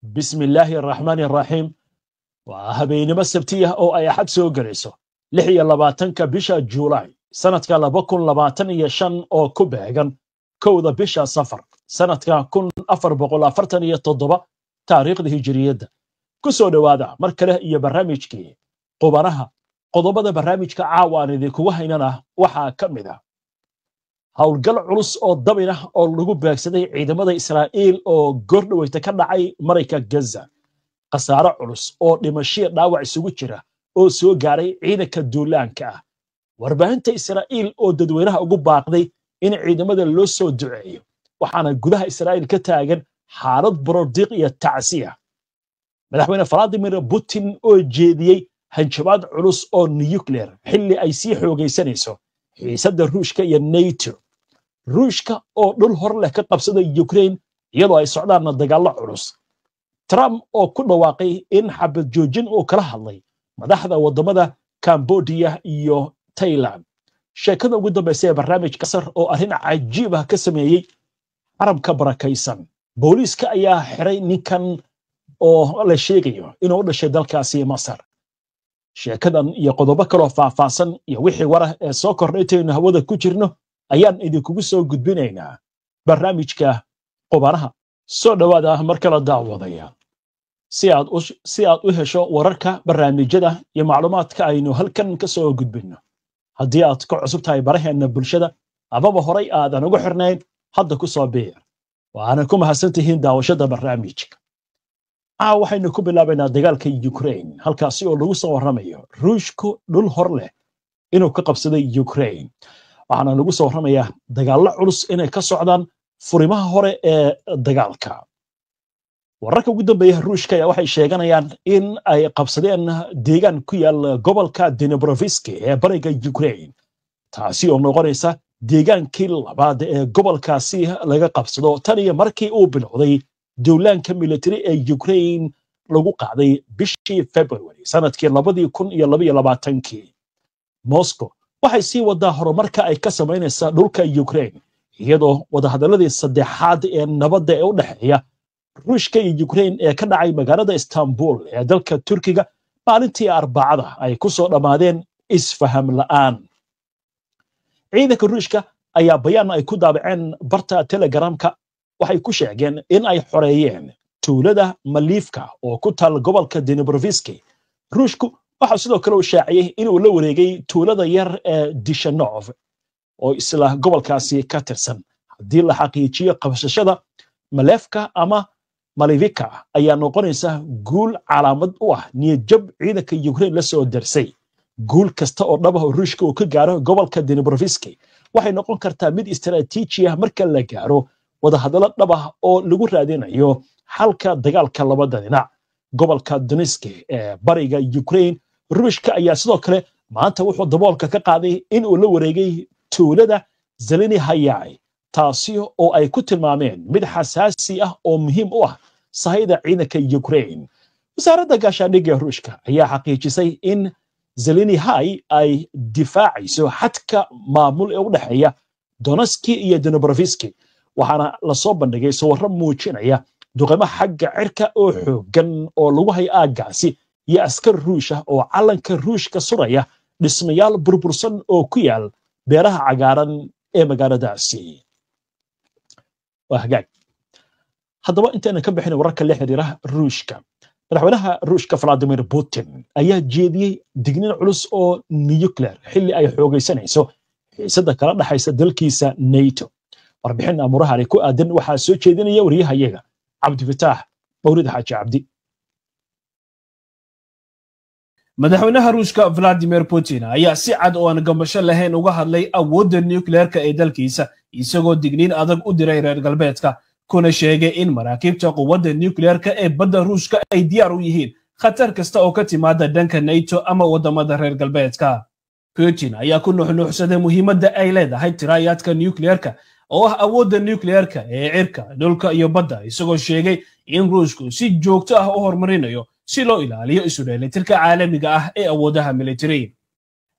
Bismillaahi araxmaani araxiim. Waa habeenimo Sabtiyah oo ay Axad soo gelayso, 26-ka bisha Juulaay sanadka 2025, oo ku beegan 1-da bisha Safar sanadka 1447 taariikhda Hijiriyadda. Ku soo dhowaada mar kale iyo barnaamijkii Qubanaha. Qodobada barnaamijka caawa aan idinkugu haynana waxaa ka mid ah howlgal culus oo dabin ah oo lagu beegsaday ciidamada Israa'iil oo goordhaweyta ka dhacay marayka Gaza, khasaare culus oo dhimashiya dhaawac isugu jira oo soo gaaray ciidanka duulaanka ah, warbaahinta Israa'iil oo dadweynaha ugu baaqday in ciidamada loo soo duceeyo, waxaana gudaha Israa'iil ka taagan xaalad borordiiq iyo tacsiya, madaxweyne Valadimir Putin oo jeediyey hanjabaad culus oo nuclear xilli ay sii xoogaysanayso xiisadda Ruushka iyo NATO, Ruushka oo dhul hor leh ka qabsaday Ukraine iyadoo ay socdaanna dagaallo culus, Trump oo ku dhawaaqay in xabad joojin uu kala hadlay madaxda waddamada Cambodia iyo Thailand, sheekada ugu dambaysa ee barnaamijka Sar oo arrin cajiib ah ka sameeyey xaramka barakaysan, booliiska ayaa xiray ninkan oo la sheegayo inuu u dhashay dalkaasi Masar. Sheekadan iyo qodobo kaloo faahfaahsan iyo wixii warah ee soo kordhay intaynu hawada ku jirno ayaan idinkugu soo gudbinaynaa barnaamijka Qubanaha. Soo dhowaada mar kala daawadaya. Si aad u hesho wararka, barnaamijyada iyo macluumaadka aynu halkan ka soo gudbinno, haddii aad ka cusub tahay baraheenna bulshada amaba horay aadan ugu xirnayn, hadda ku soo biir. Waana ku mahadsan tihiin daawashada barnaamijka. Caawa waxaynu ku bilaabaynaa dagaalka Ukraine, halkaasi oo lagu soo warramayo Ruushku dhul hor leh inuu ka qabsaday Ukraine, waxaana lagu soo warramayaa dagaallo culus inay ka socdaan furimaha hore ee dagaalka. Wararka ugu dambeeya Ruushka ayaa waxay sheeganayaan in ay qabsadeen deegaan ku yaal gobolka Dnipropetrovsk ee bariga Ukraine, taasi oo noqonaysa deegaankii labaad ee gobolkaasi laga qabsado tan iyo markii uu bilowday duulaanka military ee Ukraine lagu qaaday bishii February sanadkii 2022-kii. Moscow waxay sii wadaa horumarka ay ka samaynaysaa dhulka Ukraine, iyadoo wadahadaladii saddexaad ee nabadda ee u dhexeeya Ruushka iyo Ukraine ee ka dhacay magaalada Istanbul ee dalka Turkiga maalintii Arbacada ay ku soo dhammaadeen isfaham la'aan. Ciidanka Ruushka ayaa bayaan ay ku daabaceen barta Telegramka waxay ku sheegeen in ay xoreeyeen tuulada Maliifka oo ku taal gobolka Dnipropetrovsk. Ruushku waxaa sidoo kale uu shaaciyey inuu la wareegay tuulada yar ee Dishanov oo isla gobolkaasi ka tirsan. Haddii la xaqiijiyo, qabsashada Malefka ama Malivika ayaa noqonaysa guul calaamad u ah niyadjab ciidanka Ukraine la soo darsay. Guul kasta oo dhab ah oo Ruushka uu ka gaaro gobolka Dnipropetrovsk waxay noqon kartaa mid istaraatiiji ah marka la gaaro wadahadallo dhab ah oo lagu raadinayo xalka dagaalka labada dhinac. Gobolka Donetsk ee bariga Ukraine, Ruushka ayaa sidoo kale maanta wuxuu daboolka ka qaaday in uu la wareegay tuulada Zeleni Hayai, taasi oo ay ku tilmaameen mid xasaasi ah oo muhiim u ah sahayda ciidanka Ukraine. Wasaaradda gaashaandhigga Ruushka ayaa xaqiijisay in Zeleni Hay ay difaacayso xadka maamul ee u dhexeeya Donetsk iyo Dnipropetrovsk, waxaana lasoo bandhigay sawirro muujinaya duqeymo xagga cirka oo xooggan oo lagu hayo aaggaasi iyo askar Ruush ah oo calanka Ruushka suraya dhismayaal burbursan oo ku yaal beeraha cagaaran ee magaaladaasi. Waa hagaag. Haddaba intaynan ka bixin wararka la xiriira Ruushka, madaxweynaha Ruushka Vladimir Putin ayaa jeediyey digniin culus oo nuclear xilli ay xoogaysanayso xiisadda kala dhexaysa dalkiisa NATO. Warbixin amuurahani ku aadan waxaa soo jeedinaya wariyahayaga Cabdifataax Mawlid Xaaji Cabdi. Madaxweynaha Ruushka Vladimir Putin ayaa si cad oo aan gambasho lahayn uga hadlay awoodda nukleerka ee dalkiisa, isagoo digniin adag u diray reer galbeedka, kuna sheegay in maraakiibta quwadda nukleerka ee badda Ruushka ay diyaar u yihiin khatar kasta oo ka timaada dhanka NATO ama waddamada reer galbeedka. Putin ayaa ku nuxnuuxsaday muhiimadda ay leedahay tiraayaadka nukleerka oo ah awoodda nukleerka ee cirka, dhulka iyo badda, isagoo sheegay in Ruushku si joogto ah u horumarinayo si loo ilaaliyo isu dheelitirka caalamiga ah ee awoodaha military.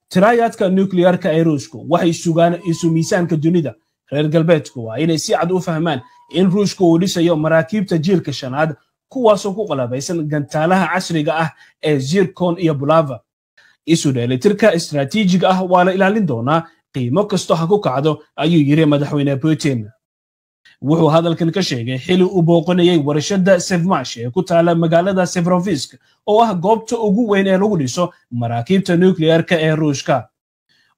Tiraayaadka nukleerka ee Ruushku waxay sugaan isu miisaanka dunida. Reer galbeedku waa inay si cad u fahmaan in Ruushku uu dhisayo maraakiibta jiilka shanaad Kuwaasoo ku qalabaysan gantaalaha casriga ah ee Zircon iyo Bulava. Isu dheelitirka istaraatiijiga ah waa la ilaalin doonaa, qiimo kasto ha ku kacdo, ayuu yidhi Madaxweyne Putin. Wuxuu hadalkan ka sheegay xili uu booqanayay warshadda Sevmash ee ku taala magaalada Severofisk, oo ah goobta ugu weyn ee lagu dhiso maraakiibta nukliyeerka ee Ruushka.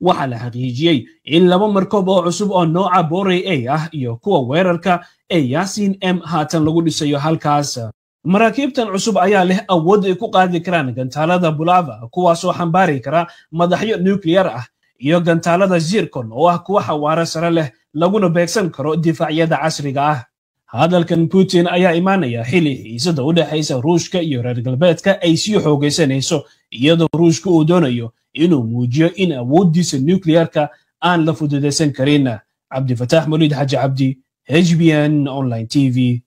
Waxaa la xaqiijiyey in laba markoob oo cusub oo nooca Borey A ah iyo kuwa weerarka ee Yasin M haatan lagu dhisayo halkaas. Maraakiibtan cusub ayaa leh awood ay ku qaadi karaan gantaalada Bulava, kuwaasoo xambaari kara madaxyo nukliyar ah, iyo gantaalada Zircon oo ah kuwa xawaaro sare leh, laguna beegsan karo difaacyada casriga ah. Hadalkan Putin ayaa imaanaya xili xiisada u dhexaysa Ruushka iyo reer galbeedka ay sii xoogaysanayso, iyadoo Ruushka uu doonayo inuu muujiyo in awooddiisa nukliyarka aan la fududaysan karin. Cabdifataax Moliid Xaji Cabdi, HBN Online TV.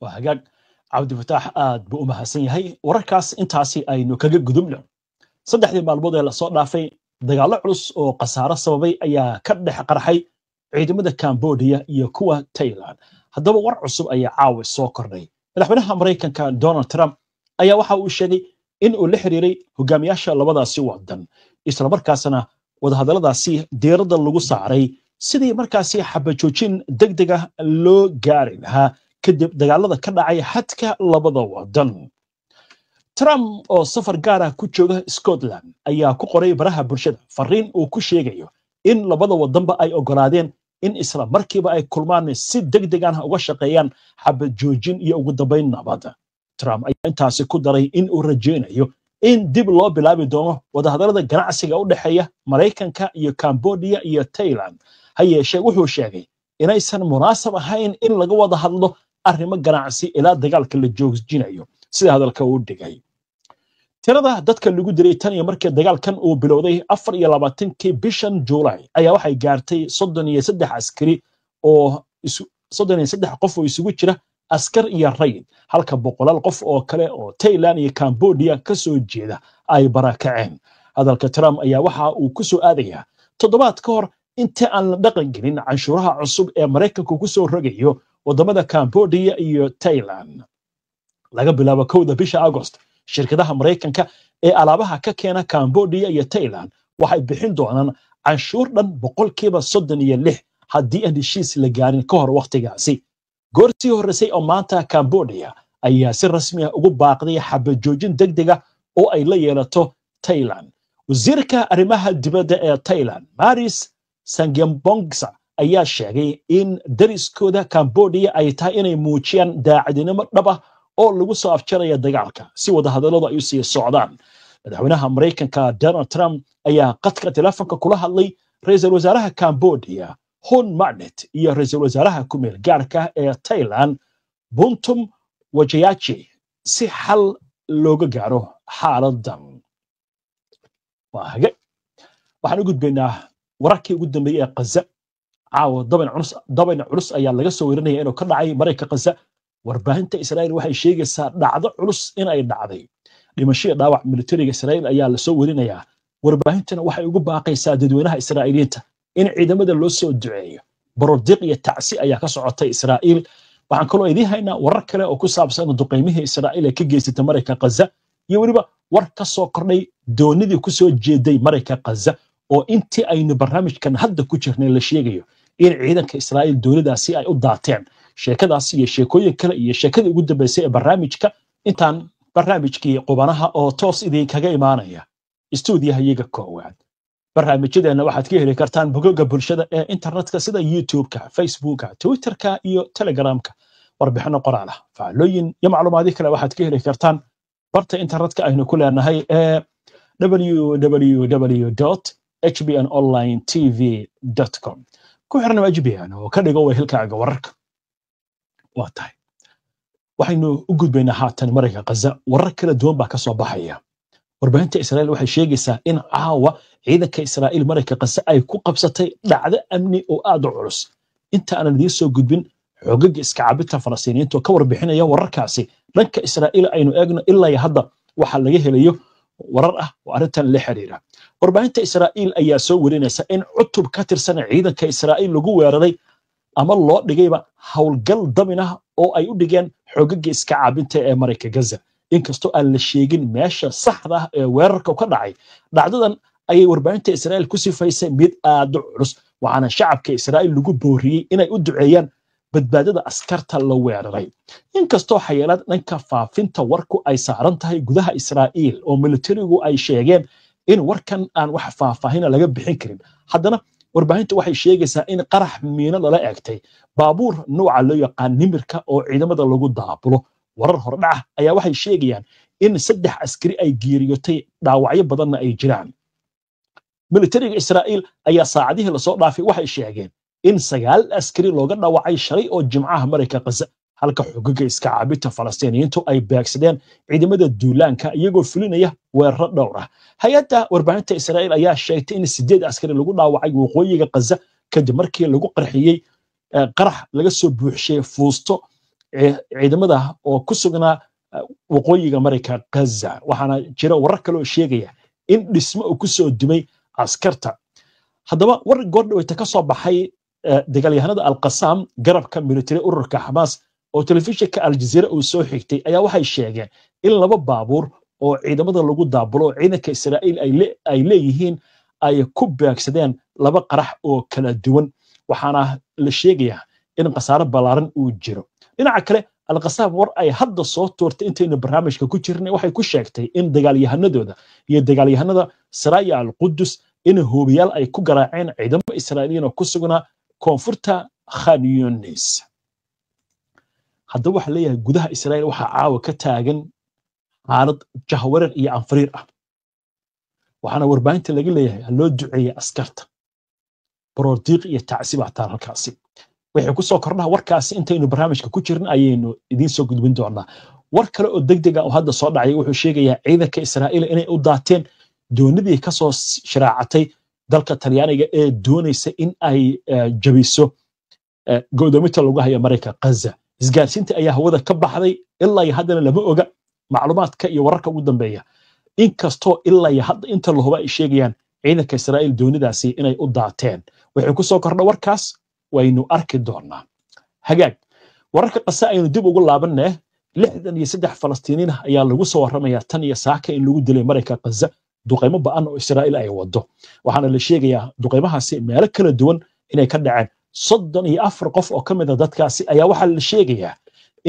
Waa hagaag, Cabdifataax aad buu u mahadsan yahay. Wararkaas intaasi aynu kaga gudubno. 3dii maalmood ee lasoo dhaafay, dagaallo culus oo khasaaro sababay ayaa ka dhex qarxay ciidamada Cambodia iyo kuwa Thailand. Haddaba war cusub ayaa caawa soo kordhay. Madaxweynaha Maraykanka Donald Trump ayaa waxa uu sheegay in uu la xiriiray hogaamiyaasha labadaasi wadan, islamarkaasna wadahadalladaasi diiradda lagu saaray sidii markaasi xabajoojin degdeg ah loo gaari lahaa kadib dagaalada ka dhacay xadka labada wadan. Trump oo safar gaar ah ku jooga Scotland ayaa ku qoray baraha bulshada fariin uu ku sheegayo in labada wadanba ay ogolaadeen in isla markiiba ay kulmaan si degdeg ah uga shaqeeyaan xabad joojin iyo ugu dambayn nabad. Trump ayaa intaasi ku daray in uu rajaynayo in dib loo bilaabi doono wadahadallada ganacsiga u dhexeeya Maraykanka iyo Cambodia iyo Thailand. Ha yeeshee wuxuu sheegay inaysan munaasab ahayn in laga wada hadlo arrimo ganacsi ilaa dagaalka la joojinayo, sida hadalka uu dhigay. Tirada dadka lagu dilay tan iyo markii dagaalkan uu bilowday 24kii bishan Juulaay ayaa waxay gaartay 33 askari oo 33 qof oo isugu jira askar iyo rayid, halka boqolaal qof oo kale oo Thailand iyo Cambodia ka soo jeeda ay barakaceen. Hadalka Trump ayaa waxa uu ku soo aadayaa toddobaad ka hor inta aan la dhaqan gelin canshuuraha cusub ee Maraykanku ku soo rogayo wadamada Cambodia iyo Thailand. Laga bilaabo 1da bisha Agost, shirkadaha Maraykanka ee alaabaha ka keena Cambodia iyo Thailand waxay bixin doonaan canshuur dhan 36% haddii aan heshiis la gaarin ka hor wakhtigaasi. Goortii horreysay oo maanta, Cambodia ayaa si rasmi ah ugu baaqday xabad joojin degdeg ah oo ay la yeelato Thailand. Wasiirka arrimaha dibadda ee Thailand Maris Sangiampongsa ayaa sheegay in dariskooda Cambodia ay tahay inay muujiyaan daacadnimo dhab ah oo lagu soo afjaraya dagaalka si wadahadalladu ay u sii socdaan. Madaxweynaha Maraykanka Donald Trump ayaa qadka telefoonka kula hadlay ra-iisul wasaaraha Cambodia Hun Manet iyo ra-iisul wasaaraha ku-meel gaarka ee Thailand Phumtham Wechayachai si xal looga gaaro xaaladan. Waa hage, waxaan u gudbaynaa wararkii ugu dambeeyey ee Qaza. Caawa dabayn culus ayaa laga soo warinaya inuu ka dhacay marayka Qaza. Warbaahinta Israa'iil waxay sheegaysaa dhacdo culus in ay dhacday. Dhimasho dhaawac militariga Israa'iil ayaa lasoo warinayaa. Warbaahintana waxay ugu baaqaysaa dadweynaha Israa'iiliyiinta in ciidamada loo soo duceeyo. Baroordiiq iyo tacsi ayaa ka socotay Israa'iil. Waxaan kaloo idiin haynaa warar kale oo ku saabsan duqaymihii Israa'iil ee ka geysatay marayka Qaza, iyo weliba war ka soo kordhay doonidii ku soo jeeday marayka Qaza oo intii aynu barnaamijkan hadda ku jirnay la sheegayo in ciidanka Israa'iil doonidaasi ay u daateen. Sheekadaasi iyo sheekooyin kale iyo sheekadii ugu dambeysay ee barnaamijka, intaan barnaamijkii qubanaha oo toos idinkaga imaanaya istuudiyaha iyaga koowaad. Barnaamijyadeenna waxaad ka heli kartaan bogoga bulshada ee internetka sida YouTube-ka, Facebooka, Twitterka iyo Telegramka. Warbixino qoraal ah, faallooyin iyo macluumaadyo kale waxaad ka heli kartaan barta internetka aynu ku leenahay ee www hbn online tv com. Ku xirnam HBN oo ka dhigo wehelkaaga wararka. Waa tahay, waxaynu u gudbaynaa haatan marayka Qaza. Warar kala duwan baa ka soo baxaya. Warbaahinta Israa'iil waxay sheegaysaa in caawa ciidanka Israa'iil marayka Qaza ay ku qabsatay dhacdo amni oo aad u culus. Inta aanan idiin soo gudbin xogaga iska cabinta Falastiiniyiinta oo ka warbixinaya wararkaasi, dhanka Israa'iil aynu eegno ilaa iyo hadda waxaa laga helayo warar ah oo arrintan la xiriira. Warbaahinta Israa'iil ayaa soo warinaysa in cutub ka tirsan ciidanka Israa'iil lagu weeraray ama loo dhigayba howlgal damin ah oo ay u dhigeen xoogagga iska caabinta ee Marayka Gaza. Inkastoo aan la sheegin meesha saxda ah ee weerarka ka dhacay, dhacdadan ayay warbaahinta Israa'iil ku sifaysay mid aad u culus, waxaana shacabka Israa'iil lagu booriyey inay u duceeyaan badbaadada askarta la weeraray. Inkastoo xayiraad dhanka faafinta warku ay saaran tahay gudaha Israa'iil oo militarigu ay sheegeen in warkan aan wax faahfaahina laga bixin karin, haddana warbaahinta waxay sheegaysaa in qarax miino lala eegtay baabuur nuuca loo yaqaan nimirka oo ciidamada lagu daabulo. Warar hordhaca ayaa waxay sheegayaan in 3 askari ay geeriyotay, dhaawacyo badanna ay jiraan. Militariga Israa'iil ayaa saacadihii lasoo dhaafay waxay sheegeen in 9 askari looga dhaawacay shalay oo Jimcaha Marayka Gaza, halka xogaga iska caabinta Falastiiniyiintu ay beegsadeen ciidamada duulaanka iyagoo fulinaya weeraro dhowr ah. Hay-adda warbaahinta Israa'iil ayaa sheegtay in 8 askari lagu dhaawacay waqooyiga Gaza kadib markii lagu qarxiyey qarax laga soo buuxshay fuusto ciidamada oo ku sugnaa waqooyiga Marayka Gaza. Waxaana jira warar kale oo sheegaya in dhismo uu ku soo dumay askarta. Haddaba war goordhaweyta ka soo baxay dagaalyahanada Alqasaam, garabka military ururka Xamaas, oo telefishinka Aljazeera uu soo xigtay, ayaa waxay sheegeen in 2 baabuur oo ciidamada lagu daabulo oo ciidanka Israa'iil ay leeyihiin ay ku beegsadeen 2 qarax oo kala duwan, waxaana la sheegayaa in khasaare ballaaran uu jiro. Dhinaca kale, Alqasaam war ay hadda soo tuurtay intaynu barnaamijka ku jirnay waxay ku sheegtay in dagaalyahanadooda iyo dagaalyahanada Saraya Al-Qudus in hoobiyaal ay ku garaaceen ciidamo Israa'iiliyiin oo ku sugnaa koonfurta Khan Yunis. Haddaba waxaa leeyahay gudaha Israa'iil waxaa caawa ka taagan xaalad jahwareer iyo anfariir ah, waxaana warbaahinta laga leeyahay ha loo duceeyey askarta. Baroordiiq iyo tacsi baa taal halkaasi. Wixii ku soo kordhaha warkaasi intaynu barnaamijka ku jirin ayaynu idiin soo gudbin doonaa. War kale oo degdeg ah oo hadda soo dhacay wuxuu sheegayaa ciidanka Israa'iil inay u daateen doonidii ka soo shiraacatay dalka Talyaaniga ee doonaysa in ay jabiso go'doominta lagu hayo Marayka Gaza. Isgaarsiinta ayaa hawada ka baxday, ilaa iyo haddana lama oga macluumaadka iyo wararka ugu dambeeya, inkastoo ilaa iyo hadda inta la huba ay sheegayaan ciidanka Israa'iil doonidaasi inay u daateen. Wixii ku soo kordha warkaas waynu arki doonaa. Hagaag, wararka Qasa aynu dib ugu laabanee. 63 Falastiiniin ah ayaa lagu soo warramayaa tan iyo saaka in lagu dilay Marayka Gaza duqeymo ba'an oo Israa'iil ay wado, waxaana la sheegayaa duqeymahaasi meelo kala duwan inay ka dhaceen. 34 qof oo ka mid a dadkaasi ayaa waxaa la sheegayaa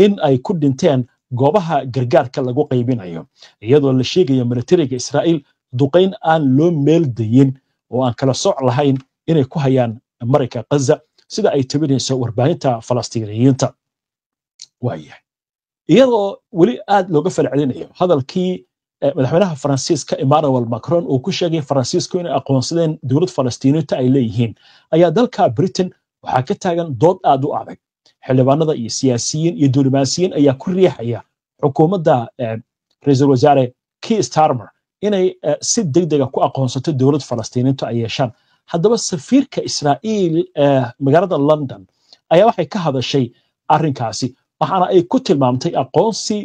in ay ku dhinteen goobaha gargaarka lagu qaybinayo, iyadoo la sheegayo militariga Israa'iil duqeyn aan loo meel dayin oo aan kala soc lahayn inay ku hayaan Marayka Gaza, sida ay tabinayso warbaahinta Falastiiniyiinta. Waayahay, iyadoo weli aad looga falcelinayo hadalkii madaxweynaha Faransiiska Emmanuel Macron uu ku sheegay Faransiisku inay aqoonsadeen dowlad Falastiiniyiinta ay leeyihiin, ayaa dalka Britain waxaa ka taagan dood aad u adag. Xildhibaanada iyo siyaasiyiin iyo diblomaasiyiin ayaa ku riixaya xukuumadda ra'iisul wasaare Keir Starmer inay si degdega ku aqoonsato dowlad Falastiiniyiintu ay yeeshaan. Haddaba safiirka Israa'iil magaalada London ayaa waxay ka hadashay arrinkaasi, waxaana ay ku tilmaamtay aqoonsi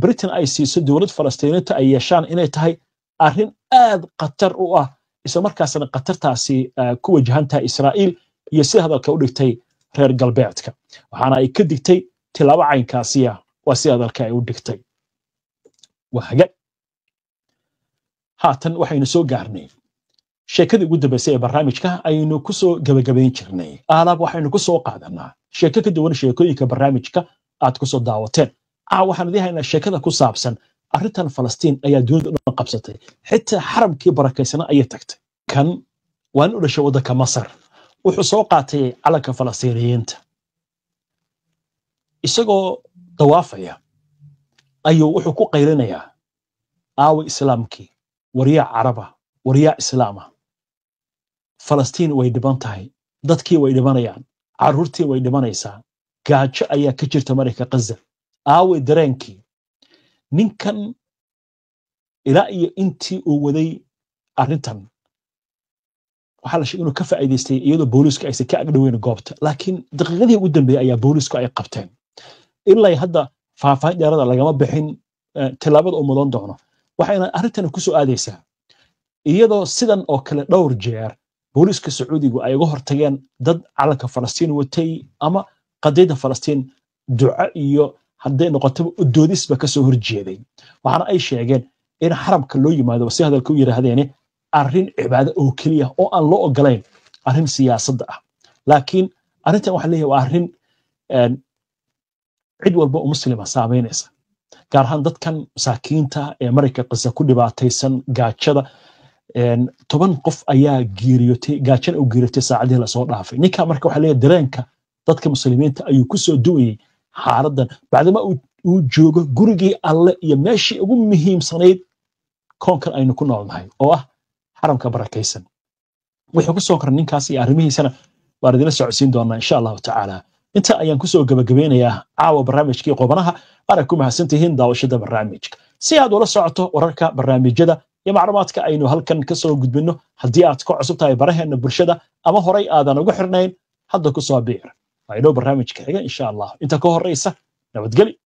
Britain ay siiso dowlad Falastiiniyiinta ay yeeshaan inay tahay arrin aad khatar u ah, isla markaasna khatartaasi ku wajahan tahay Israa'iil iyo sida hadalka u dhigtay reer galbeedka, waxaana ay ka digtay tilaabo caynkaasiya. Waa sida hadalka ay u dhigtay. Waa hagaag, haatan waxaynu soo gaarnay sheekadii ugu dambaysay ee barnaamijka aynu ku soo gebagabayn jirnay. Alaab waxaynu ku soo qaadanaa sheeko ka duwan sheekooyinka barnaamijka aad ku soo daawateen. Waxaan idiin haynaa sheekada ku saabsan arrintan Falastiin ayaa dunida dhan qabsatay, xitaa xaramkii barakaysana ayay tagtay. Kan waa nin u dhashay waddanka Masar, wuxuu soo qaatay calanka Falastiiniyiinta isagoo dawaafaya ayuu wuxuu ku qaylinayaa aawi islaamkii, waryaa caraba, waryaa islaama, Falastiin way dhiban tahay, dadkii way dhibanayaan, carruurtii way dhibanaysaa, gaajo ayaa ka jirta Marayka Gaza, aaway dareenkii. Ninkan ilaa iyo intii uu waday arrintan waxaa la sheegay inuu ka faa'iidaystay iyadoo booliisku aysan ka agdhoweyn goobta, laakiin daqiiqadii ugu dambeeyey ayaa booliisku ay qabteen. Ilaa hadda faahfaahin dheerada lagama bixin tillaabada uu mudan doono, waxayna arrintan ku soo aadaysaa iyadoo sidan oo kale dhowr jeer Booliiska Sacuudigu ay uga hortageen dad calanka Falastiin watay ama qadiyadda Falastiin duco iyo hadday noqotaba udoodisba kasoo horjeeday. Waxaana ay sheegeen in xaramka loo yimaado, si hadalka u yidhaahdeene, arrin cibaado oo keliya oo aan loo ogolayn arrin siyaasadda ah. Laakiin arrintan waxaa leeyahay waa arrin cid walba oo muslima saamaynaysa, gaar ahaan dadkan masaakiinta ee Marayka Qasa ku dhibaataysan gaajada. 10 qof ayaa geeriyootay, gaajana u geeriyootay saacadihii lasoo dhaafay. Ninka marka waxaa leeyahay dareenka dadka muslimiinta ayuu ku soo duwayey xaaladdan, bacdama uu joogo gurigii Alle iyo meeshii ugu muhiimsanayd koonkan aynu ku noolnahay oo ah xaramka barakaysan. Wuxuu ku soo koray ninkaas iyo arrimihiisana waan idinla socodsiin doonaa, insha Allahu tacaala. Inta ayaan kusoo gabagabeynayaa caawa barnaamijkii Qubanaha. Waana ku mahadsantihiin daawashada barnaamijka. Si aad ula socoto wararka, barnaamijyada iyo macluumaadka aynu halkan kasoo gudbinno, haddii aad ka cusub tahay baraheena bulshada ama horay aadan ugu xirnayn, hadda ku soo biir. Waa inoo barnaamijka xiga, insha Allah. Inta ka horeysa, nabadgeli.